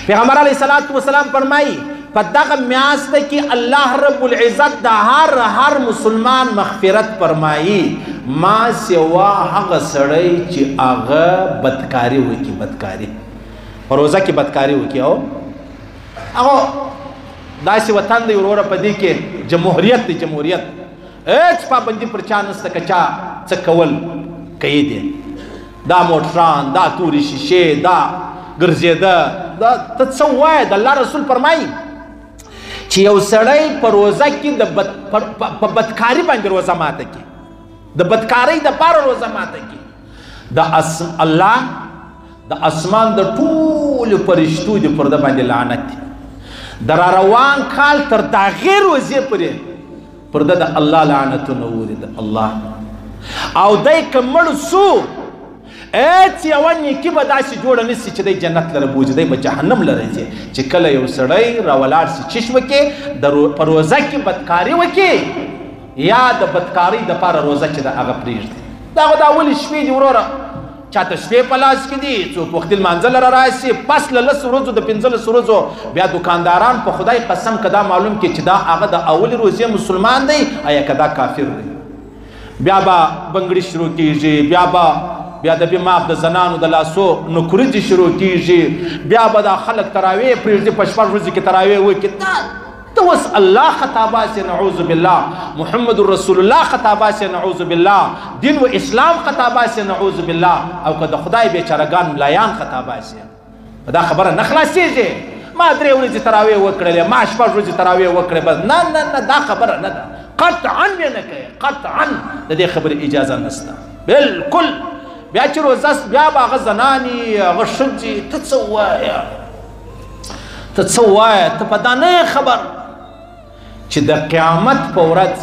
پیغمبر علیه الصلاة والسلام فرمایي په دغه میاشت کې الله رب العزت د هر هر مسلمان مغفرت فرمایي، ما سوا هغه سړی چې هغه بدکاري وکړي. بدکاري په روزه کې بدکاري وکړي. او هغه داسې وطن دی وروره، په دې کې جمهوریت دی، جمهوریت هېڅ پابندي پر چا نشته، که چا څه کول کوي دی. دا موټران، دا تورې شیشې، دا ګرځېده، دا ته څه ووایې؟ د الله رسول فرمایي چې یو سړی په روزه کې د په بدکاري باندې روزه ماته کړي، د بدکارۍ دپاره روزه ماته کړي، د الله د اسمان د ټولو فرشتو دې پر ده باندې لعنت دی. د را روان کال تر دغې روزې پورې پر ده د الله لعنتونه اوري، د الله. او دی که مړ سو، هېڅ یوه نیکي به داسې جوړه نه سي چې دی جنت لره بوځي، دی به جهنم لره ځي. چې کله یو سړی راولاړ سي چش وکړي، په روزه کې بدکاري وکړي یا د بدکارۍ دپاره روزه چې د هغه پرېږدي. دا خو دا ولې شپې دي وروره، چاته شپې په لاس کې دي، څوک وختي لمانځه لره راشي، پس له لسو ورځو د 15 ورځو بیا دکانداران په خدای قسم که دا معلوم کړي چې دا هغه د اولې روزې مسلمان دی ایا که دا کافر دی، بیا به بنګړي شروع کېږي، بیا به بیا د معاف د زنانو د لاسو نکرځې شروع کېږي، بیا به دا خلک تراویح پرېږدي، په 6 ورځې کې تراویح وکړي. ته اوس الله خطا باسې، نعوذ بالله، محمد رسول الله خطا باسې، نعوذ بالله، دین و اسلام خطا باسې، نعوذ بالله، او که د خدای بیچارهګان ملایان خطا باسې، دا خبره نه خلاصېږي. ما 3 ورځې تراویح وکړلې، ما 6 ورځې تراویح وکړې، بس نه نه نه، دا خبره نه ده، قطعا یې نه کوي، قطعا د دې خبرې اجازه نشته بالکل. بیا چې روزه، بیا به هغه زنانې هغه ښځې، ته څه ووایه، ته څه ووایه، ته په دا نه یې خبر چې د قیامت په ورځ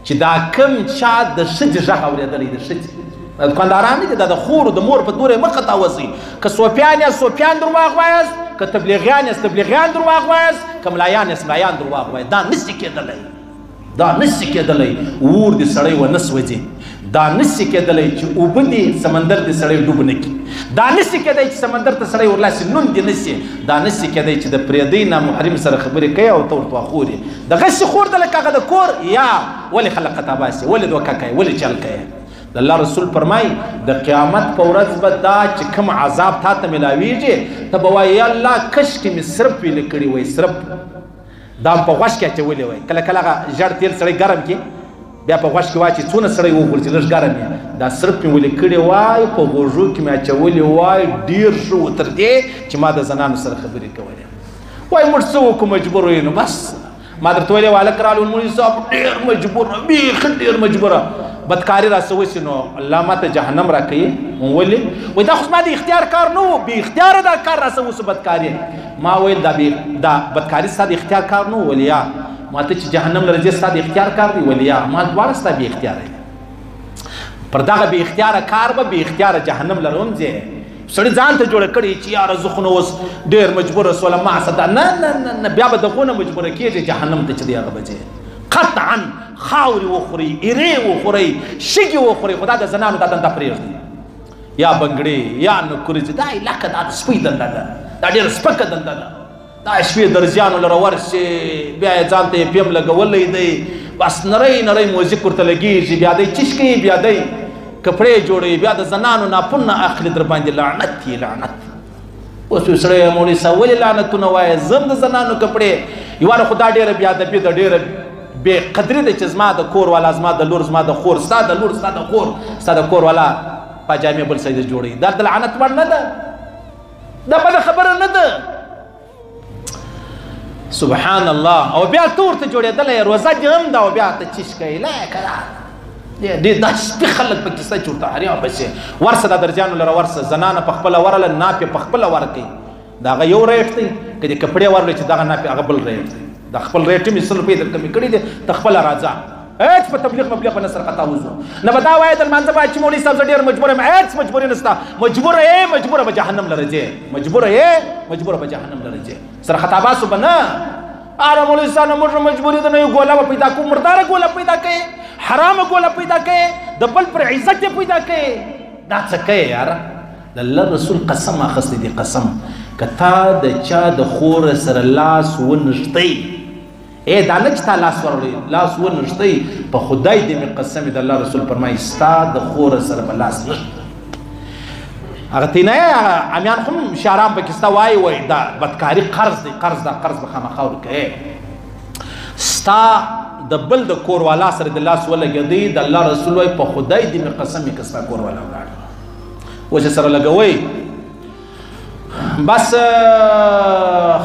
چې دا کم چا د ښځې غږ اورېدلی، د ښځې دکانداران نه دي، دا د خور د مور په توره مه خطا وځئ. که صوفیان یاست صوفیان درواغ وایاست، که تبلیغیان یاست تبلیغیان درواغ وایاست، که ملایان یاست ملایان درواغ وایاست. دا نشي کېدلی، دا نشي کېدلی. اور دې سړی ونه سوځي، دا نشي کېدلی چې اوبه دې سمندر دې سړی ډوب نه کړي، دا نشي کېدی چې سمندر ته سړی ورلاسي نوم دې نشي، دا نشي کېدی چې د پرېدۍ نامحرم سره خبرې کوي او ته ورته خورې دغسې خور ده لکه هغه د کور. یا ولې خلک خطا باسي، ولې دوکه کوي، ولې چل کوي؟ د الله رسول فرمایي د قیامت په ورځ به دا چې کوم عذاب تا ته میلاویږي، ته به وایې یا الله کشکې مې صرف ویلې کړي وای، صرف دا هم په غوږ کې اچولې وای. کله کله هغه ژړ تېل سړی ګرم کړي، بیا په غوږ کې واچي، څونه سړی وغورځي، لږ ګرم یې، دا صرف مې ولې کړي وای، په غوږو کې مې اچولې وای، ډېر ښه و تر دې چې ما د زنانو سره خبرې کولې. وای موږ څه وکړو، مجبور یو. نو بس ما درته ویلې وه، هلک راغلی، مولوي صاحب ډېر مجبور، بیخي ډېر مجبوره، بدکاري راسه وسي، نو الله ما ته جهنم راکوي. ولې؟ وایي دا خو زما د اختیار کار نه و، بې اختیاره دا کار راسه وسو بدکاري. ما ویل دا بدکاري ستا د اختیار کار نه و؟ ولې یا. ما ته چې جهنم له رځې ستا د اختیار کار دی؟ ولې یا. ما دواړه ستا بې اختیاره دي. پر دغه بې اختیاره کار به بې اختیاره جهنم لره هم ځې. سړي ځان ته جوړه کړې چې یاره زه خو نو اوس ډېر مجبوره سولم، ما څه دا نه نه نه نه، بیا به دغو نه مجبوره کېږي جهنم ته چې دی هغه به ځې. قطعا خاورې وخورئ، ایرې وخورئ، شګې وخورئ، خو دا د زنانو دا دنده پرېږدئ، یا بنګړې یا نکریزې، دا علاقه دا د سپۍ دنده ده، دا ډېره سپکه دنده ده. دا شپې درزیانو لره ورشي، بیا یې ځان ته یې پیم لګولی دی، بس نری نری موزیک ورته لګېږي، بیا دی چش کوي، بیا دی کپړې جوړوي، بیا د زنانو ناپونه اخلي در باندې. لعنت یې لعنت. اوس یو سړی مولوي صاحب ولې لعنتونه وایې، زه هم د زنانو کپړې یواره، خو دا ډېره بېادبي ده، ډېره بې قدري ده چې زما د کور والا، زما د لور، زما د خور، ستا د لور، ستا د خور، ستا د کور والا پاجامې بل ځای جوړوي. دا د لعنت وړ نه ده، دا بده خبره نه ده. سبحان الله. او بیا ته ورته جوړېدلی، روزه دې هم ده، او بیا ته چش کوې؟ لا که ډېر دا سپي خلک پکې شته چې ورته حرام بسې. ورسه دا درزیانو لره ورسه، زنانه په خپله ورله، ناپې په خپله ورکوي، د هغه یو ریټ دی، که دې کپړې ورلې چې دغه ناپې هغه بل ریټ دی، د خپل ریټ مې 100 روپۍ در کمې کړې دي، ته خپله راځه، هېڅ په تبلیغ مبلیغ به نه سره خطا وځو. نه به دا وایې د لمانځه باید چې مولوي صاحب زه ډېر مجبور یم، هېڅ مجبوري نشته، مجبوره یې، مجبوره به جهنم لره ځې، مجبوره یې، مجبوره به جهنم لره ځې، سره خطا باسو به نه. اره مولوي صاحب موږ مجبوري ده، نو یو ګوله به پیدا کوو، مرداره ګوله پیدا کوې، حرامه ګوله پیدا کوې، د بل پر عزت یې پیدا کوې، دا څه کوې یاره؟ د د الله رسول قسم اخیستی دی، قسم که تا د چا د خور سره لاس ونښتی، ای دا نه چې تا لاس وروړی، لاس ونښتی، په خدای دې مې قسم د الله رسول فرمایي ستا د خور سره به لاس نښته. هغه تینه هغه امیان خو هم شعران پکې ستا وایي، وایي دا بدکاري قرض دی، قرض دا قرض به خامخا ورکوې. ستا د بل د کور والا سره د لاس ولګېدی، د الله رسول وایي په خدای دې مې قسم که ستا کور والا ولاړ اوس یې سره لګوئ. بس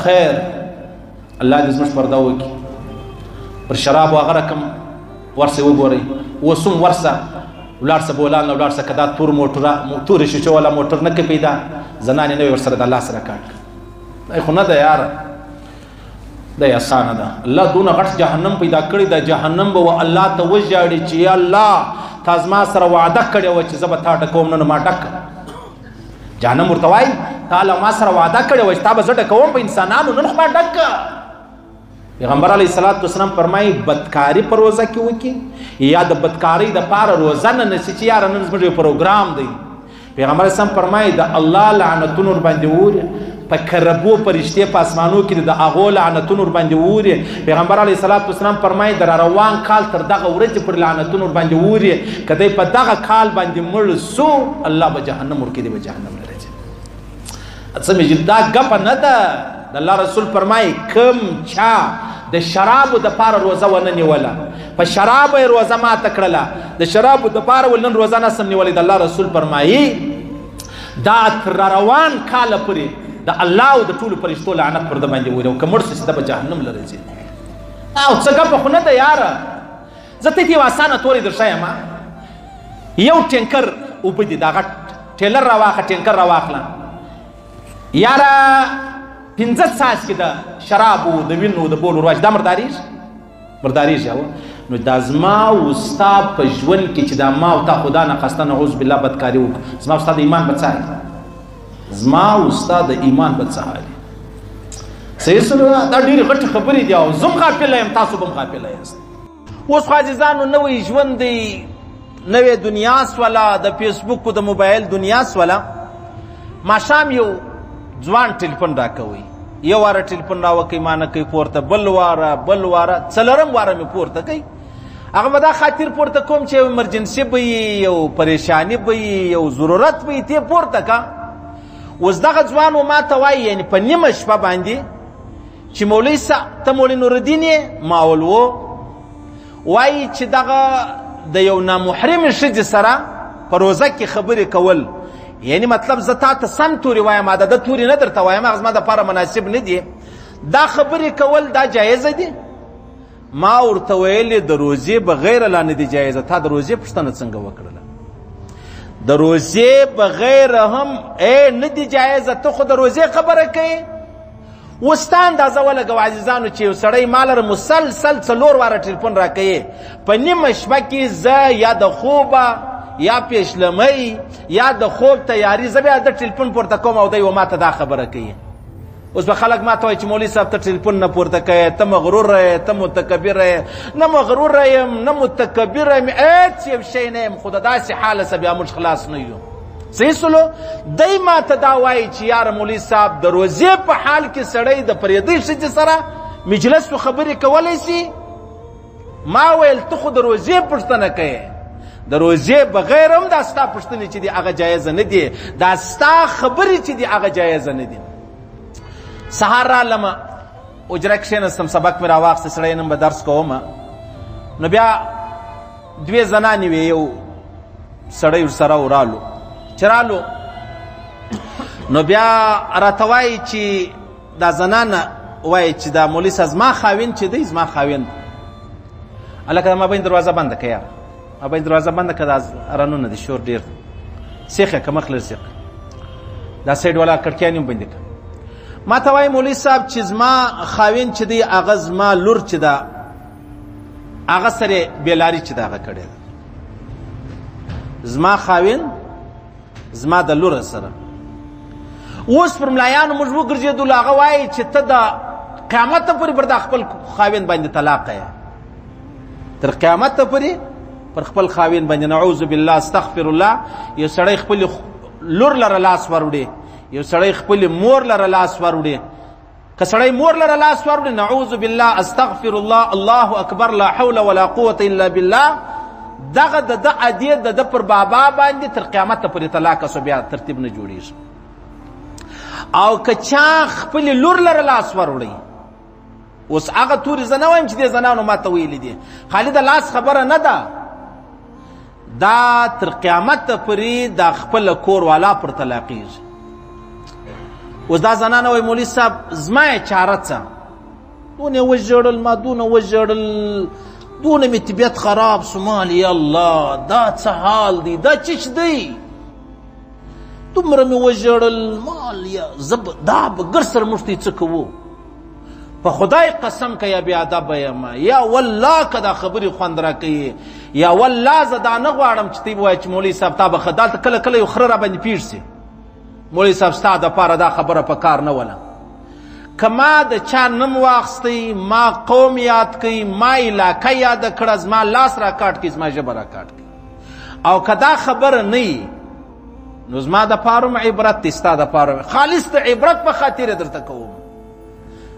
خیر، الله دې زموږ پرده وکړي. پر شرابو هغه رقم ورسئ وګورئ، اوس هم ورسه ولاړ سه بولان له ولاړ سه، که دا تور موټر تورې شیشو والا موټر نه که پیدا، زنانې نه وي ورسره د الله سره کار کوي. دا خو نه ده یاره، دا یې اسانه ده. الله دونه غټ جهنم پیدا کړی، دا جهنم به و الله ته وژاړي چې یا الله تا زما سره وعده کړې وه چې زه به تا ډکوم، نن ما ډک کړه. جهنم ورته وایي تا له ما سره وعده کړې وه چې تا به زه ډکوم په انسانانو، نن خو ما ډک کړه. پیغمبر علیه الصلاة والسلام فرمایي بدکاري په روزه کې وکړي یا د بدکارۍ دپاره روزه نه نیسي چې یاره نن زموږ یو پروګرام دی. پیغمبر علیه السلام فرمایي د الله لعنتونه ورباندې اوري، په کربو فرشتې په اسمانو کې د هغو لعنتونه ورباندې اوري. پیغمبر علیه الصلاة والسلام فرمایي د روان کال تر دغه ورځې پر لعنتونه ورباندې اوري، که دی په دغه کال باندې مړ سو الله به جهنم ورکړي، دی به جهنم نه راځي. څه مې دا ګپه نه ده. د الله رسول فرمایي کم چا د شرابو دپاره روزه ونه نیوله، په شرابو یې روزه ماته کړله، د شرابو دپاره ول نن روزه نه سم نیولی، د الله رسول فرمایي دا تر روان کاله پورې د الله او د ټولو فرشتو لعنت پر ده باندې ووري، او که مړ سو سیده به جهنم له راځي. او څه ګپه خو نه ده یاره. زه ته یو اسانه توری در ښیم، یو ټینکر اوبه دي، دا غټ ټیلر راواخله، ټینکر راواخله یاره، پنځه څاڅکي د شرابو د وینو د بولو رواج، دا مردارېږي؟ مردارېږي. نو دا زما او ستا په ژوند کې چې دا ما او تا خدا نخواسته نعوذ بالله بدکاري وکړو، زما او ستا د ایمان به څه حال؟ زما او ستا د ایمان به څه حال؟ صحیح سره دا ډېرې غټې خبرې دي، او زه هم غافله یم، تاسو به هم غافله یاست. اوس خو عزیزانو نوی ژوند دی، نوې دنیا سوله، د فیسبوک او د موبایل دنیا سوله. ماښام یو ځوان ټلیفون راکوي، یو واره ټلیفون راوکوي، ما نه کوي پورته، بل واره بل واره، څلورم واره مې پورته کوي. هغه به دا خاطر پورته کوم چې یو ایمرجنسي به یي، یو پریشاني به یي، یو ضرورت به یي، ته پورته کا. اوس دغه ځوان و ما ته وایي، یعنې په نیمه شپه باندې چې مولوي صاحب ته مولوي نورالدین یې؟ ما ول و. وایي چې دغه د یو نامحرمې ښځې سره په روزه کې خبرې کول، یعنی مطلب زه تا ته سم توري وایم، دا د توري نه درته وایم، هغه زما دپاره مناسب نه دي. دا خبرې کول دا جایزه دي؟ ما ورته ویلې د روزې بغیر لا نه دي جایزه، تا د روزې پوښتنه څنګه وکړله؟ د روزې بغیر هم ای نه دي جایزه، ته خو د روزې خبره کوې. اوس ستا اندازه ولګوه عزیزانو چې یو سړی ما لره مسلسل څلور واره ټلیفون راکوي، په نیمه شپه کې زه یا د خوبه یا پیشلمۍ یا د خوب تیاری، زه بیا د ټلیفون پورته کوم او دی و ما ته دا خبره کوي. اوس به خلک ما ته وایي چې مولوي صاحب ته ټلیفون نه پورته کوې، ته مغرور یې، ته متکبر یې. نه مغرور یم، نه متکبر یم، هېڅ یو شی نه یم، خو د داسې حاله څخه بیا موږ خلاص نه یو. صحیح سلو؟ دی ما ته دا وایي چې یاره مولوي صاحب د روزې په حال کې سړی د پرېدۍ ښځې سره مجلس و خبرې کولی سي؟ ما ویل ته خو د روزې پوښتنه کوې، د روزې بغیر هم دا ستا پوښتنې چې دي هغه جایزه نه دي، دا ستا خبرې چې دي هغه جایزه نه دي. سهار رالمه اجره کښېناستم، سبق مې راواخیست، سړی نن به درس کوم. نو بیا دوې زنانې وې، یو سړی ورسره و، رالو چې رالو نو بیا راته وایي چې دا زنانه وایي چې دا مولوي صاحب زما خاوند چې دی، زما خاوند، هلکه د مابین دروازه بنده که یاره، مابین دروازه بنده که، دا رنونه دي، شور ډېر دی، سیخ یې که مخ لرې سیخ، دا سایډ والا کړکیانې هم بندې که. ما ته وایي مولوي صاحب چې زما خاوند چې دی هغه زما لور چې ده هغه سره بېلاري چې ده هغه کړې ده، زما خاوند زما د لور سره. اوس پر ملایانو موږ وګرځېدلو، هغه وایي چې ته د قیامته پورې پر دا خپل خاوند باندې طلاق یې، تر قیامته پورې پر خپل خاوند باندې، نعوذ بالله استغفر الله. یو سړی خپل لور لره لاس وروړي، یو سړی خپلې مور لره لاس وروړي. که سړی مور لره لاس وروړي، نعوذ بالله، استغفر الله، الله اکبر، لا حول ولا قوة الا بالله، دغه د ده ادې د ده پر بابا باندې تر قیامته پورې طلاقه سو، بیا ترتیب نه جوړیږي. او که چا خپلې لور لره لاس وروړي، اوس هغه تورې زه نه وایم چې دې زنانو ما ته ویلي دي، خالي د لاس خبره نه ده، دا تر قیامته پورې دا خپل کور والا پر طلاقیږي. اوس دا زنانه وایي مولوي صاحب زما یې چاره څه، دونه یې وژړل، ما دونه وژړل، دونه مې طبیعت خراب سو، مال یا الله دا څه حال دی، دا چش دی، دومره مې وژړل، مال یا زه دا به ګر سره موږ ته یې څه کوو؟ په خدای قسم که یا بې ادبه یم، یا والله که دا خبرې خوند راکوي، یا والله زه دا نه غواړم چې ته ووایې چې مولوي صاحب تا به ښه، دلته کله کله یو خره راباندې پېښ سي، مولوي صاحب ستا دپاره دا خبره په کار نه وله. که ما د چا نوم واخیستی، ما قوم یاد کړي، ما علاقه یاده کړه، زما لاس راکاټ کړي، زما ژبه راکاټ کړي، او که دا خبره نه وي نو زما دپاره هم عبرت دی، ستا دپاره هم، خالص د عبرت په خاطر یې درته کوم.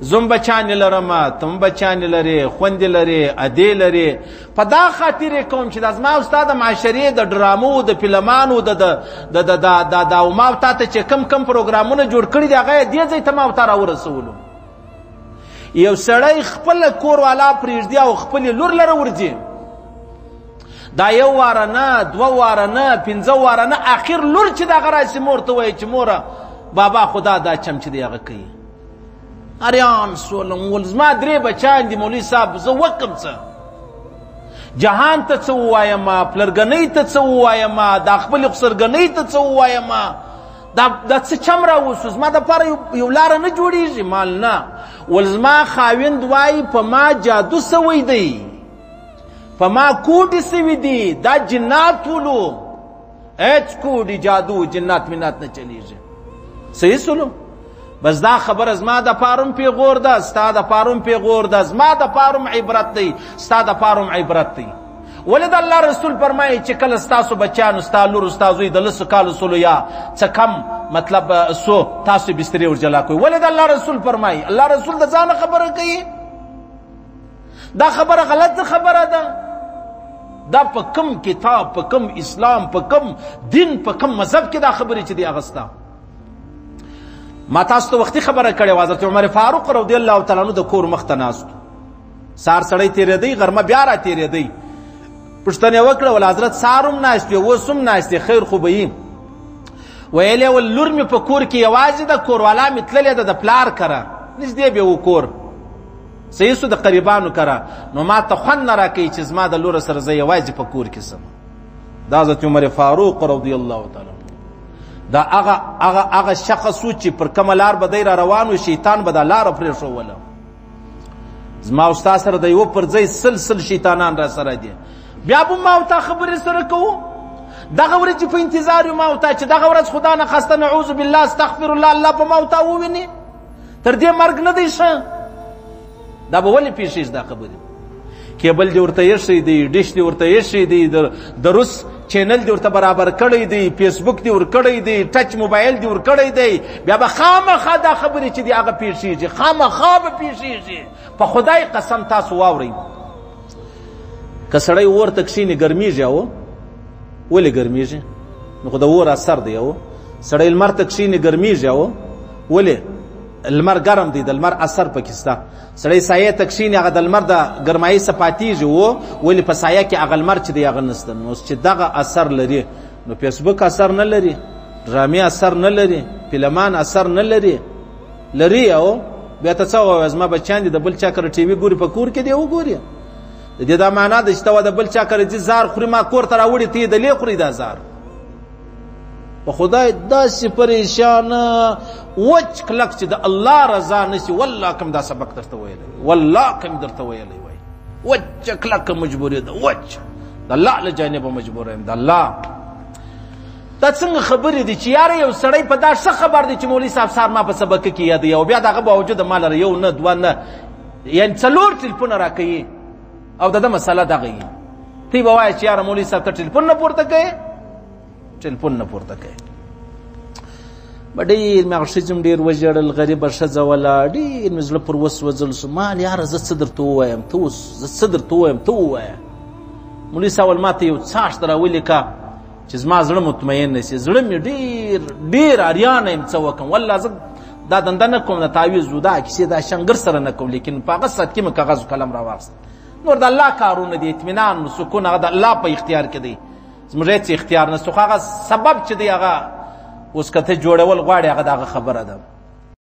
زه هم بچیانې لرم، ته هم بچیانې لرې، خوندې لرې، ادې لرې، په دا خاطر یې کوم چې دا زما او ستا د معاشرې د ډرامو، د فلمانو، د د د د د د او ما او تا ته چې کم کم پروګرامونه جوړ کړي دي، هغه یې دې ځای ته ما او تا راورسولو. یو سړی خپل کور والا پرېږدي او خپلې لور لره ورځي، دا یو واره نه، دوه واره نه، پنځه واره نه، اخر لور چې دغه راسي مور ته وایي چې موره بابا خدا دا چم چې دی هغه کوي. اریان سولم ول زما درې بچیان دي مولوي صاحب، زه وکم څه، جهان ته څه ووایم، پلرګنۍ ته څه ووایم، دا خپلې خسرګنۍ ته څه ووایم، دا څه چم راوسو، زما دپاره یو لاره نه جوړیږي. مال نه ول زما خاوند وایي په ما جادو سوی دی، په ما کوډې سوي دي، دا جنات ولو، هېڅ کوډې جادو جنات منات نه چلیږي. صحیح سولو؟ بس دا خبره زما د پاره هم پیغور ده، ستا د پاره هم پیغور ده، زما د پاره هم عبرت دی، ستا د پاره هم عبرت دی. ولې د الله رسول فرمایي چې کله ستاسو بچیانو، ستا لور، ستا زوی د لسو کالو سولو یا څه کم مطلب سو، تاسو بسترې ورجلا کوئ. ولې د الله رسول فرمایي؟ الله رسول د ځانه خبره کوي، دا خبره غلطه خبره ده. دا په کم کتاب، په کم اسلام، په کم دین، په کم مذهب کې دا خبرې چې دی هغه ستا. ما تاسو ته وختي خبره کړې وه، حضرت عمر فاروق رضی الله تعالی عنه د کور مخته ناست، سهار سړی تېرېدی، غرمه بیا را تېرېدی، پوښتنه یې وکړه ول حضرت سهار هم ناست وې، اوس هم ناست یې، خیر خو به یي. ویل یې ول لور مې په کور کې یوازې ده، کوروالا مې تللې ده د پلار کره، نږدې به و کور، صحیح سو د قریبانو کره، نو ما ته خوند نه راکوي چې زما د لور سره زه یوازې په کور کې سم. دا حضرت عمر فاروق رضی الله تعالی دا هغه هغه هغه شخص و چې پر کومه لار به دی را روان و، شیطان به دا لاره پرېښووله. زما او ستا سره د یوه پر ځای سل سل شیطانان را سره دي، بیا به ما او تا خبرې سره کوو. دغه ورځې په انتظار یو ما او تا چې دغه ورځ خدا نخواسته نعوذ بالله استغفر الله الله په ما او تا وویني، تر دې مرګ نه دی ښه. دا به ولې پېښېږي دا خبرې؟ کیبل دې ورته ایښی دی، ډش دې ورته ایښی دی، د روس چینل دې ورته برابر کړی دی، فیسبوک دې ورکړی دی، ټچ موبایل دې ورکړی دی، بیا به خامخا دا خبرې چې دي هغه پېښېږي، خامخا به پېښېږي. په خدای قسم تاسو واورئ، که سړی اور ته کښېني ګرمېږي، او ولې ګرمېږي؟ نو خو د اور اثر دی. او سړی لمر ته کښېني ګرمېږي، او ولې؟ لمر ګرم دی، د لمر اثر پکې سته. سړی سایې ته کښېني هغه د لمر د ګرمایي څخه پاتېږي، و ولې په سایه کې هغه لمر چې دی هغه نشته. نو چې دغه اثر لري، نو فیسبوک اثر نه لري، ډرامې اثر نه لري، فلمان اثر نه لري، لري. او بیا ته څه ووایې، زما بچیان دي د بل چا کره ټي وي ګوري، په کور کې دی وګوري. د دې دا معنا ده چې ته د بل چا کره ځي زار خوري، ما کور ته راوړي، ته یې د لې خوري دا زار. په خدای داسې پریشانه وچ کلک چې د الله رضا نشي، والله کوم دا سبق درته ویلی، والله کوم درته ویلی وای، وچ کلک مجبوري ده، وچ د الله له جانبه مجبور یم. د الله دا څنګه خبرې دي چې یاره یو سړی په دا ښه خبر دی چې مولوي صاحب سهار ما په سبق کې یادوي، او بیا د هغه باوجود ما لره یو نه دوه نه یعنې څلور ټلیفونه راکوي، او د ده مسله دغه وي. ته به وایې چې یاره مولوي صاحب ته ټلیفون نه پورته کوې، ټلیفون نه پورته کوي. ډېر مې هغه ښځې هم ډېر وژړل، غریبه ښځه وله، ډېر مې زړه پر وسوځل شو. مال یاره زه څه درته ووایم، ته اوس زه څه درته ووایم، ته ووایه. مولوي صاحب ول ما ته یو څاښت راولیکه چې زما زړه مطمئن نه شي، زړه مې ډېر ډېر اریانه یم، څه وکړم؟ والله زه دا دنده نه کوم، د تعویذ و دا کیسې دا شنګر سره نه کوم، لیکن په هغه ساعت کې مې کاغذ و قلم راواخیست. نور د الله کارونه دي، اطمینان و سکون هغه د الله په اختیار کې دی، زموږ هېڅ اختیار نشته، خو هغه سبب چې دی هغه اوس که ته جوړول غواړې هغه د هغه خبره ده.